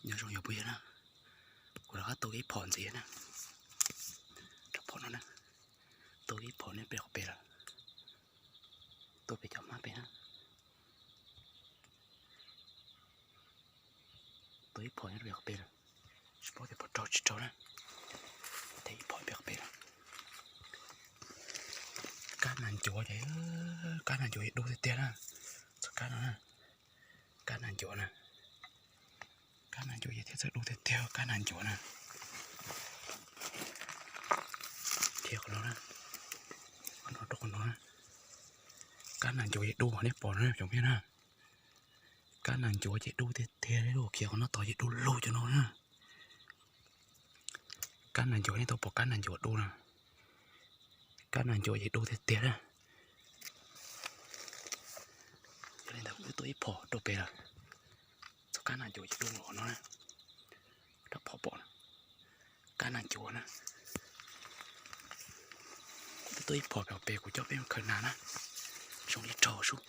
Nyob zoo yog puas yog na, kuv rov qab tua ib phom ntxiv na. Rab phom no na, tua ib phom nyob pem qhov pem lawm, tua pem cov hmab pem na. Tua ib phom nyob pem qhov pem lawm, tsis paub tias puas raug tsis raug na. Tua ib phom pem qhov pem lawm. Kab nas ncuav ces, kab nas ncuav ces dub tiag tiag na. Txoj kab no na, kab nas ncuav na. Kab nas ncuav ces thiaj txawj dub tiag tiag kab nas ncuav na. Qhov no, qhov no rau qhov no na. Kab nas ncuav ces dub, nej pom no cov phooj ywg na. Kab nas ncuav ces dub tiag tiag li, khiav qhov no tod ces dub lug cov no na. Kab nas ncuav, nej tau pom kab nas ncuav dub na. Kab nas ncuav ces dub tiag tiag na. Yog li ntawd kuv twb tua ib phom rau pem lawm. Txoj kab nas ncuav ces dub los no na. Rab phom pom na, kab nas ncuav na. Kuv twb tua ib phom pem, kuv coj peb mus khaws nas na. Zoo li raug sub.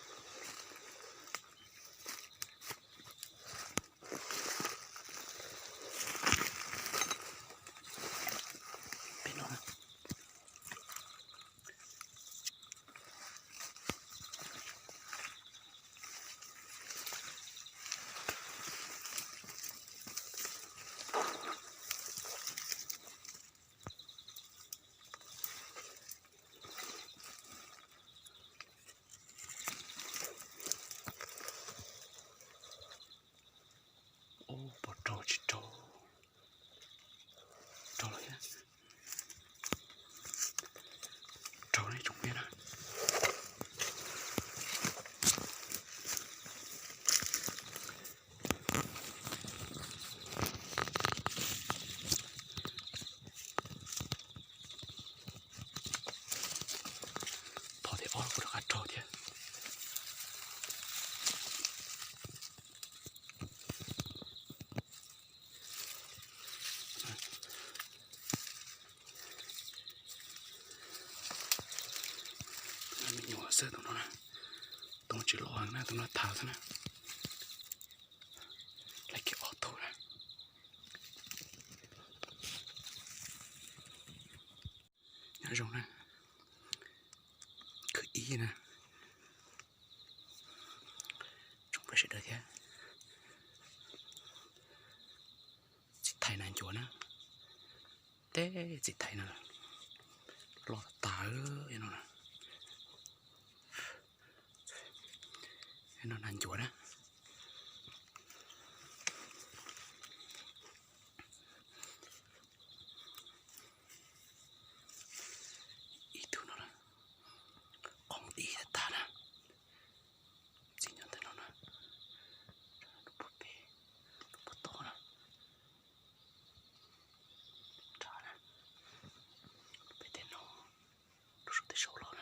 Peb no na. Ub, puas raug tsis raug? Raug lawm thiab. Raug li tsoom peb na. Phom thib ob kuv rov qab raug thiab. Me nyuam xwb tus no na, tus no tsis loj heev na, tus no thav xwb na. Lawv kiag ob tug na. Nyob zoo na, khwv ib na, tsoom peb sawv daws thiab. Txiv thais nas ncuav na, teb txiv thais no loj tas no na. No nas ncuav na. Ib tug no na, qhov ib tag na. Txiv nyob ntawm no na, puag pem, puag tod na. Nrad na, pem tej no, rau saum tej saum los na.